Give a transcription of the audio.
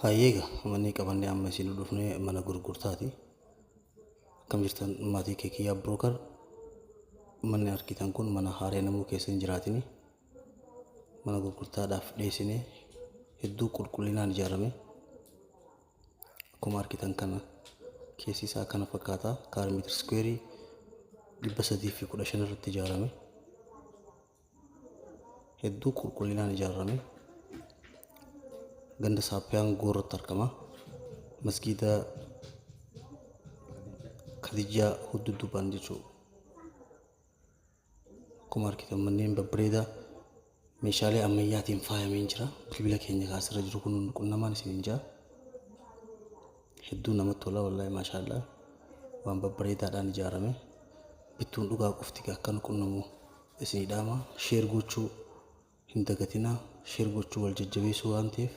Hayyeega, manni qabannee amma isin dhufne mana gurgurtaati. Akkam jirtan maatii Keekiyyaa Broker? Manni argitan kun mana haaree namuu keessa hin jiraatini. Mana gurgurtaadhaaf dhiyeessine, hedduu qulqullinaan ijaarame. Akkuma argitan kana keessi isaa kana fakkaata. Kaar meter square 315 irratti ijaarame. Hedduu qulqullinaan ijaarame. Ganda Saappiyaan Goorratti argama. Masgiida Khadijaa huddudduubaan jechuudha. Akkuma argitan manneen babbareedaa meeshaalee ammayyaatiin faayamee jira. Bilbila keenya kaasirra jiru kun qunnamaan isin jaa. Hedduu namatti tola, wallaahi maashaallah. Waan babbareedaadhaan ijaarame. Bittuun dhugaa qofti akka nu qunnamu isinii dhaama. Share gochuu hin dagatinaa. Share gochuu wal jajjabeessuu waan ta'eef.